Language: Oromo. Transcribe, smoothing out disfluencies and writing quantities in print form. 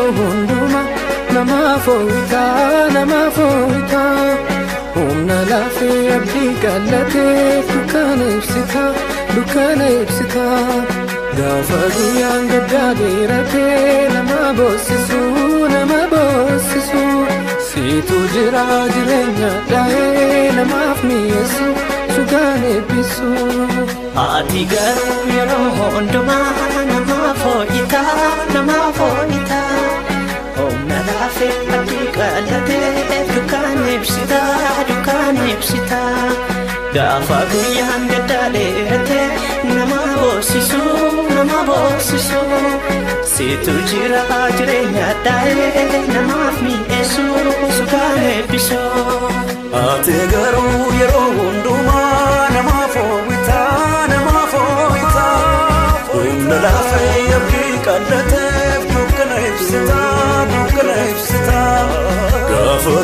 Yeroo hundumaa namaaf hoo'itaa, namaaf hoo'itaa. Humna lafee abdii qal'ateef dukkana ibsitaa, dukkana ibsitaa. Gaafa guyyaan gaddaa dheeratee nama boossisu, nama boossisu. Siitu jira jireenya dhaa'ee namaaf mi'eessu, sugaan eebbisu. Ati garuu yeroo hundumaa namaaf hoo'itaa, namaaf hoo'itaa. Humna lafee abdii qal'ateef dukkana ibsitaa, dukkana ibsitaa. Gaafa guyyaan gaddaa dheeratee nama boossisu, nama boosisu. Siitu jira jireenya dhaa'ee namaaf mi'eessu, sugaan eebbisu. Ati garuu yeroo hundumaa namaaf hoo'itaa, namaaf hoo'itaa. Humna lafee abdii qal'ateef dukkana ibsitaa, dukkana ibsitaa. Gaafa